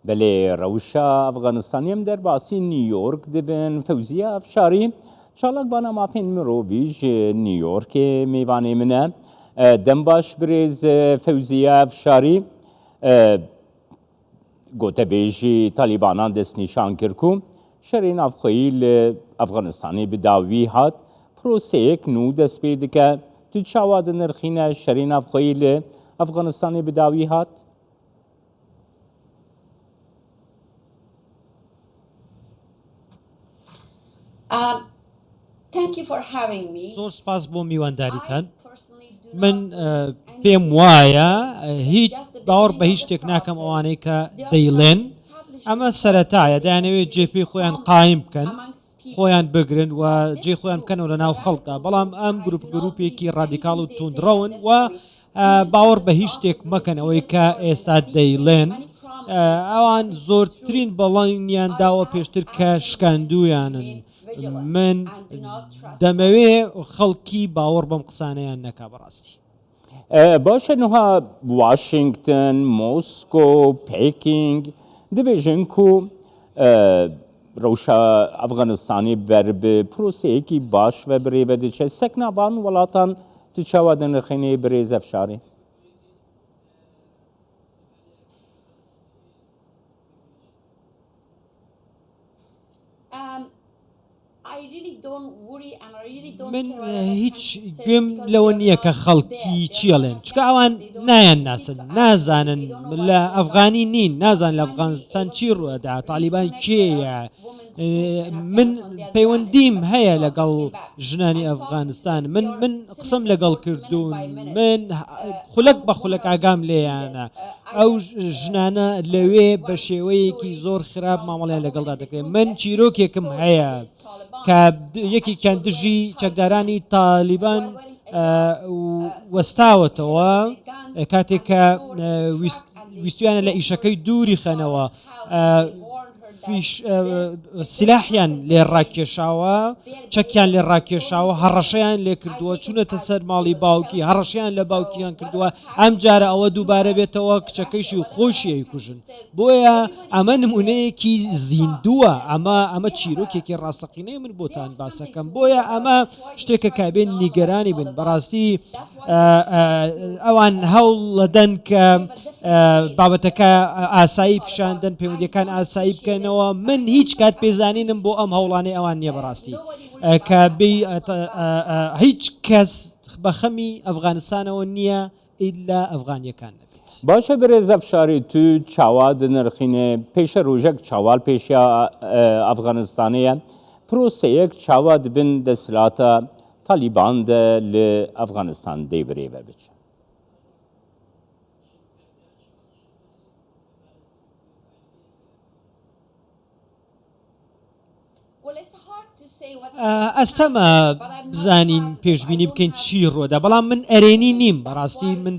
Belê rewşa Efxanistanê em derbasî New York dibin. Fewziye Efşarî çalakvana mafên mirovî ji New Yorkê mêvanê min e. Dem baş birêz Fewziye Efşarî. Gotebêjî Talîbanan destnîşan kir ku şerê navxweyî li Efxanistanê bi dawî hat, proseyek nû dest pê dike. Tu çawa dinirxîne şerê navxweyî li Efxanistanê bi dawî hat? زۆر سپاس بۆ میوانداریتان. من پێم وایە هیچ باوەڕ بە هیچ شتێک ناکەم ئەوانەی کە دەیڵێن ئەمە سەرەتایە دەیانەوێت جێپێی خۆیان قایم بکەن خۆیان بگرن و جێ خۆیان بکەنەوە لە ناو خەڵکدا بەڵام ئەم گروپ گروپێکی ڕادیکاڵ و توندڕەون و باوەڕ بە هیچ شتێک مەکەن ئەوەی کە ئێستا دەیڵێن ئەوان زۆرترین بەڵێنیان داوە پێشتر کە شکاندویانن من دەمەوێ خەڵکی باوەڕ بەم قسانەیان نەکا بەڕاستی. باشە نها واشنگتن، مۆسکۆ، پێکینگ دبێژن کو رەوشا ئەفغانستانێ بەر bi پرۆسەیەکی باش ve birêve diçe. Sekna van welatan tu çawa dinirxînî birêz Efşarî? من هیچ گوێم لەوە نییە کە خەڵکی چی ئەڵێن چونکە ئەوان نایان ناسن نازانن لە ئەفغانی نین نازان لە ئەفغانستان چی ڕوەدا تالیبان کێیە من پەیوەندیم هەیە لەگەڵ ژنانی ئەفغانستان من من قسەم لەگەڵ کردوون من خولەک بە خولەک ئاگام لێیانە ئەو ژنانە لەوێ بە شێوەیەکی زۆر خراپ مامەڵیان لەگەڵدا دەکرێت من چیرۆکێکم هەیە کە یەکێکیان دژی چەکدارانی تالیبان وەستاوەتەوە کاتێک کە ویستویانە لە ئیشەکەی دووری خەنەوە سلاحیان لێ ڕاکێشاوە چەکیان لێ ڕاکێشاوە هەڕەشەیان لێ کردووە چوونەتە سەر ماڵی باوکی هەڕەشیان لە باوکیان کردووە ئەم جارە ئەوە دووبارە بێتەوە کچەکەیشی و خۆشی ئەیکوژن بۆیە ئەمە نمونەیەکی زیندووە ئەمە ئەمە چیرۆکێکی ڕاستەقینەی من بۆتان باسەکەم بۆیە ئەمە شتێکە کابێن نیگەرانی بن بەڕاستی ئەوان هەوڵەدەن کە بابەتەکە ئاسایی پیشاندەن پەیوەندیەکان ئاسایی بکەنەوە من هیچ کات پێزانینم بۆ ئەم هەوڵانەی ئەوان نییە بەڕاستی کە هیچ کەس بە خەمی ئەفغانستانەوە نییە ئیلا ئەفغانیەکان نەبێت. باشە برێز ئەفشاری تو چاوا دنرخینێ پێشە روژەک چاوال پێشیا ئەفغانستانێە پرۆسەیەک چاوا دبن دەسلاتە تالیبان دە لە ئەفغانستان دەی برێڤە بچ. ئەستەمە بزانین پێشبینی بکەین چی ڕۆدا بەڵام من ئەرێنی نیم بەڕاستی من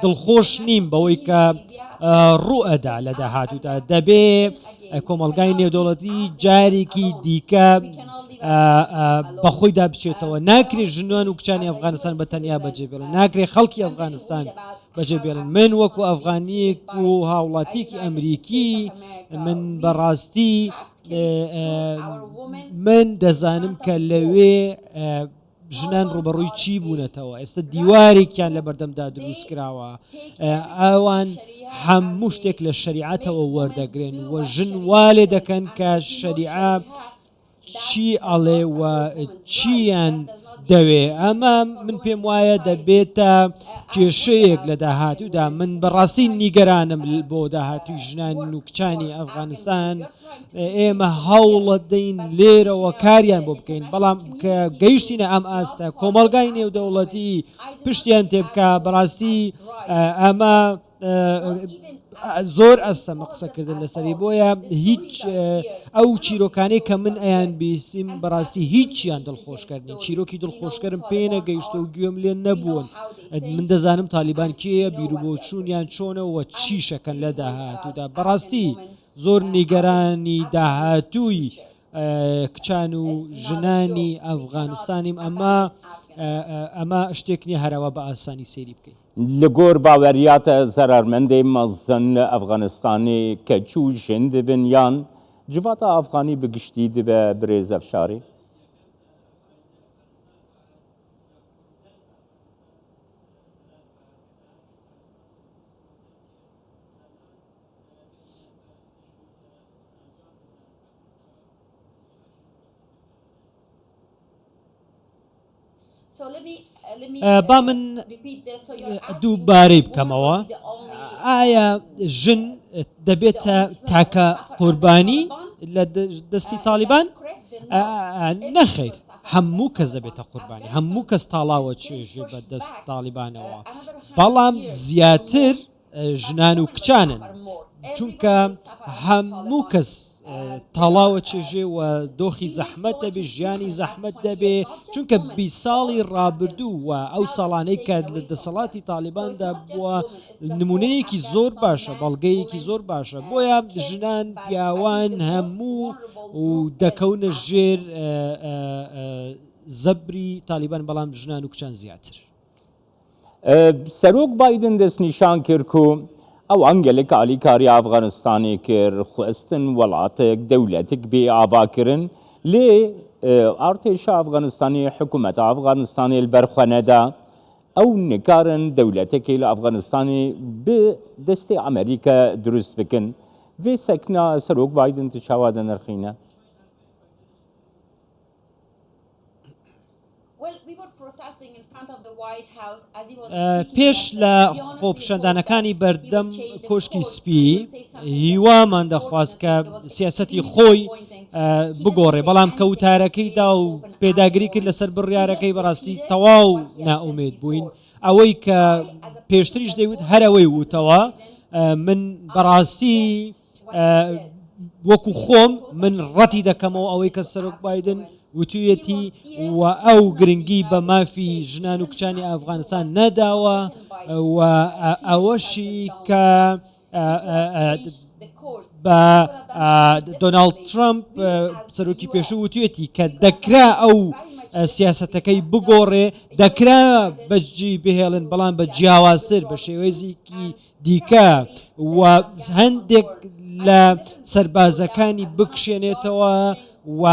دڵخۆش نیم بەوەی کە ڕوئەدا لە داهاتوودا دەبێ کۆمەلگای نێودەوڵەتی جارێکی دیکە بەخۆیدا بچێتەوە ناکرێت ژنان و کچانی ئەفغانستان بە تەنیا بەجێ بێڵن ناکرێت خەڵکی ئەفغانستان بەجێ بێڵن من وەکو ئەفغانیەک و هاوڵاتیەکی ئەمریکی من بەڕاستی من دەزانم کە لەوێ ژنان ڕوبەڕووی چی بوونەتەوە ئێستا دیوارێکیان لە بەردەمدا دروست کراوە ئەوان هەموو شتێک لە شەریعەتەوە وەردەگرن و ژن وا لێ دەکەن کە شەریعە چی ئەڵێ و چیان دەوێ ئەمە من پێم وایە دەبێتە کێشەیەک لە داهاتوودا من بەڕاستی نیگەرانم بۆ داهاتووی ژنان و کچانی ئەفغانستان ئێمە هەوڵە دەین لێرەوە کاریان بۆ بکەین بەڵام کە گەیشتینە ئەم ئاستە کۆمەڵگای نێودەوڵەتی پشتیان تێبکە بەڕاستی ئەمە زۆر ئەستەمە قسەکردن لەسەری بۆیە هیچ ئەو چیرۆکانەی کە من ئەیان بیستیم بەڕاستی هیچیان دڵخۆشکردنی چیرۆکی دڵخۆشکەرم پێ نەگەیشتە و گوێم لێ نەبوون من دەزانم تالیبان کێیە بیرروبۆچوونیان چۆنەوە چیشەکەن لە داهاتوودا بەڕاستی زۆر نیگەرانی داهاتووی. کچان و ژنانی ئەفغانستانیم ئەمە ئەمە شتێک نییە هەروا بە ئاسانی سەیری بکەین. Li gor baweriya te zerarmendê mezin li Efxanistanê keç û jin dibin yan civata Efxanî bi giştî dibe birêz Efşarî? با من دووبارەی بکەمەوە ئایا ژن دەبێتە تاکە قوربانی لە دەستی تاالبان نەخیر هەموو کەس دەبێتە قوربانی هەموو کەس تاڵاوە چێژێ بە دەست تاالبانەوە بەڵام زیاتر ژنان و کچانن چونکە هەموو کەس تاڵاوە چێژێ و دۆخی زەحمەت دەبێ ژیانی زەحمەت دەبێ چونکە بی ساڵی ڕابردوو و ئەو ساڵانەی کە لە دەسەڵاتی تاالباندا بووە نمونەیەکی زۆر باشە بەڵگەیەکی زۆر باشە بۆیە ژنان پیاوان هەموو و دەکەونە ژێر زەبری تاالبان بەڵام ژنان و کچان زیاتر. Serok Biden destnîşan kir ku ewan gelek alîkariya Efxanistanê kir, xwestin welatek, dewletek bê avakirin, lê artêşa Efxanistanê, hikûmeta Efxanistanê li ber xwe neda. Ew nikarin dewletekê li Efxanistanê bi destê Amerîka dirust bikin. Vê sekna Serok Biden tu çawa dinirxîne? پێش لە خۆپیشاندانەکانی بەردەم کۆشکی سپی هیوامان دەخواست کە سیاسەتی خۆی بگۆڕێ بەڵام کە وتارەکەی دا و پێداگری کرد لەسەر بڕیارەکەی بەڕاستی تەواو نائومێد بووین ئەوەی کە پێشتریش دەیوت هەر ئەوەی وتەوە من بەڕاستی وەکو خۆم من ڕەتی دەکەمەوە ئەوەی کە سەرۆک بایدن وتویەتی و ئەو گرنگی بە مافی ژنان و کچانی ئەفغانستان نەداوە و ئەوەشی کە بە دۆناڵد ترامپ سەرۆکی پێشوو وتوێتی کە دەکرا ئەو سیاسەتەکەی بگۆڕێ دەکرا بەجی بهێڵن بەڵام بە جیاوازتر بە شێوەیەکی دیکە و هەندێک لە سەربازەکانی بکشێنێتەوە و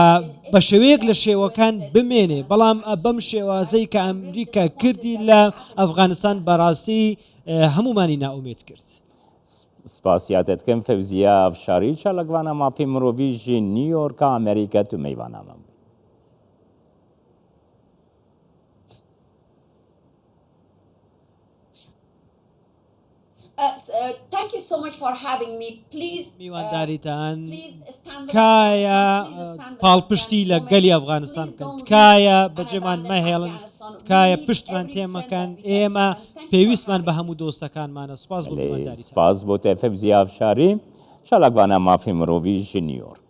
بە شێوەیەک لە شێوەکان بمێنێ بەڵام بەم شێوازەی کە ئەمریکا کردی لە ئەفغانستان بەڕاستی هەمومانی نائومێد کرد. سپاسیاتت دکەم فەوزیە ئەفشاری چالاکڤانا مافی مرۆڤی ژ نیویۆرکا ئەمریکا تو مەیڤانا مە بووی. میوانداریتان تکایە پاڵپشتی لە گەلی ئەفغانستان بکەن تکایە بەجێمان مەهێڵن تکایە پشتمان تێمەکەن ئێمە پێویستمان بە هەموو دۆستەکانمانە سوپاس بۆ میوانداریتان. سپاس بۆ تە فەوزیە ئەفشاری چالاکڤانا مافی مرۆڤی ژ نیویۆرک.